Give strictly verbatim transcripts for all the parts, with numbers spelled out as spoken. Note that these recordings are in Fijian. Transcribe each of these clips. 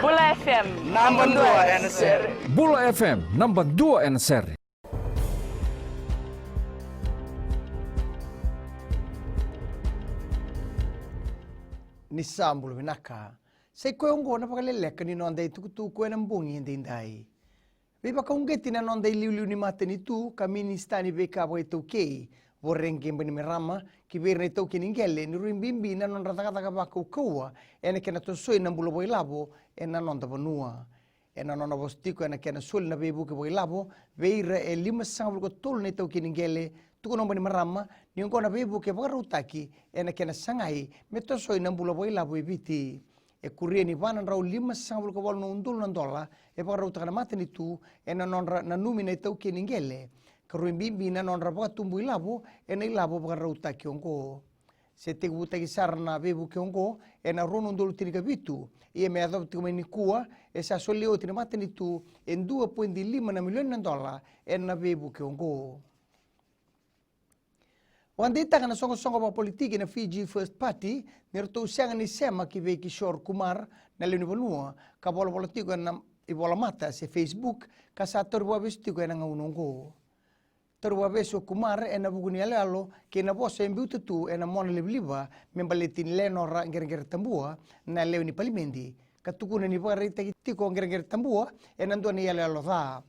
Bula F M, namba dua ena sere. Bula F M, namba dua ena sere. Ni sa bula vinaka. Sa i koya oqo na vakaleleka ni noda itukutuku ena bogi edaidai. Veivakauqeti na noda iliuliu ni matanitu ka minisita ni veika vakaitaukei, Voreqe Bainimarama, ki vei ira na itaukei ni qele ni rui bibi na nodra cakacaka vakaukauwa ena kena tosoi na bula vakailavo ena noda vanua. Ena nona vosa tiko ena kena soli na veivuke vakailavo vei ira e limasagavulu ka tolu na itaukei ni qele, tukuna o Bainimarama ni oqo na veivuke e vakarautaki ena kena sagai me tosoi na bula vakailavo e Viti. E kuria ni va na drau limasagavulu ka walu na udolu na dola e vakarautaka na matanitu ena nodra nanumi na itaukei ni qele, ka rui bibi na nodra vakatubu ilavo ena ilavo vakarautaki oqo. Se tekivutaki sara na veivuke oqo ena rua na udolu tinikavitu, ia me yacova tiko mai nikua e sa solia oti na matanitu e dua poidi lima na milioni na dola ena veivuke oqo. Vakadeitaka na soqosoqo vakapolitiki na Fiji First Party ni ratou sega ni sema ki vei Kishore Kumar na lewe ni vanua ka volavola tiko ena ivolamata se Facebook, ka sa tauri vakavesu tiko ena gauna oqo. Tauri vakavesu o Kumar ena vuku ni yaloyalo kei na vosa e biuta tu ena mona livaliva me baleti Lenora Qereqeretabua, na lewe ni palimedi, ka tukuna ni vakaraitaki tiko o Qereqeretabua ena dua na iyaloyalo ca.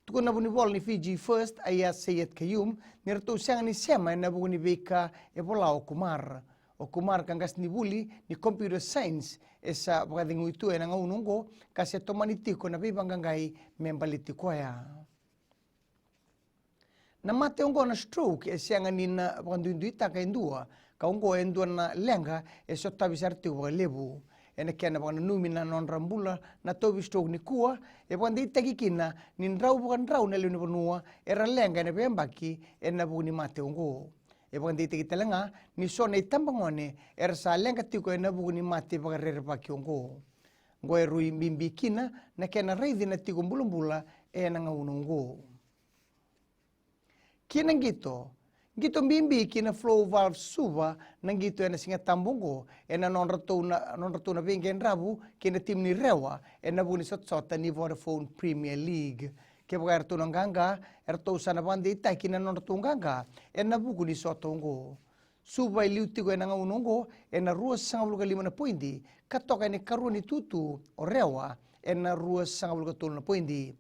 Tukuna na vunivola ni Fiji First, Aiyaz Sayed-Khaiyum, ni ratou sega ni sema ena vuku ni veika e vola o Kumar. O Kumar ka qasenivuli ni computer science e sa vakacegui tu ena gauna oqo, ka se tomani tiko na veivaqaqai me baleti koya. Na mate oqo na stroke e sega ni na vakaduiduitaka e dua, ka oqo e dua na leqa e sotavi sara tiko vakalevu. Ena kena vakananumi na nodra bula na tauvi stroke nikua, e vakadeitaki kina ni drau vakadrau na lewe ni vanua era leqa ena veiyabaki ena vuku ni mate oqo. E vakadeitaki tale ga ni so na itabagone era sa leqa tiko ena vuku ni mate vakarerevaki oqo. Oqo e rui bibi kina na kena raici na tiko bulabula ena gauna oqo. Ki na qito. Qito bibi ki na Flow Valve Suva na qito ena Sigatabu oqo ena nodratou na, nodratou na veiqedravu kei na timi ni Rewa ena vuku ni sotasota ni Vodafone Premier League. Kevaka eratou na qaqa, eratou sa na vakadeitaki na nodratou qaqa ena vuku ni sota oqo. Suva e liu tiko ena gauna oqo ena ruasagavulu ka lima na poidi, ka toka ena ikarua ni tutu o Rewa ena ruasagavulu ka tolu na poidi.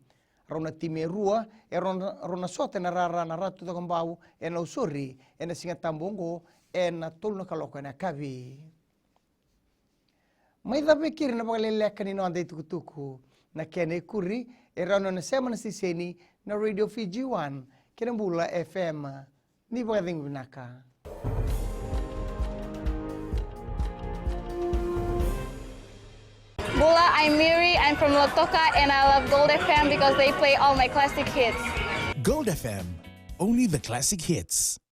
Rau na timi e rua e rau na, rau na sota ena rara na Ratu Cakobau e Nausori ena Sigatabu oqo ena tolu na kaloko ena yakavi. Mai cava e keri na vakaleleka ni noda itukutuku. Na kena ikuri e rawa ni o na sema na siteseni na Radio Fiji One kei na Bula F M. Ni vakacegu vinaka. Bula, I'm Miri. I'm from Lautoka and I love Gold F M because they play all my classic hits. Gold F M, only the classic hits.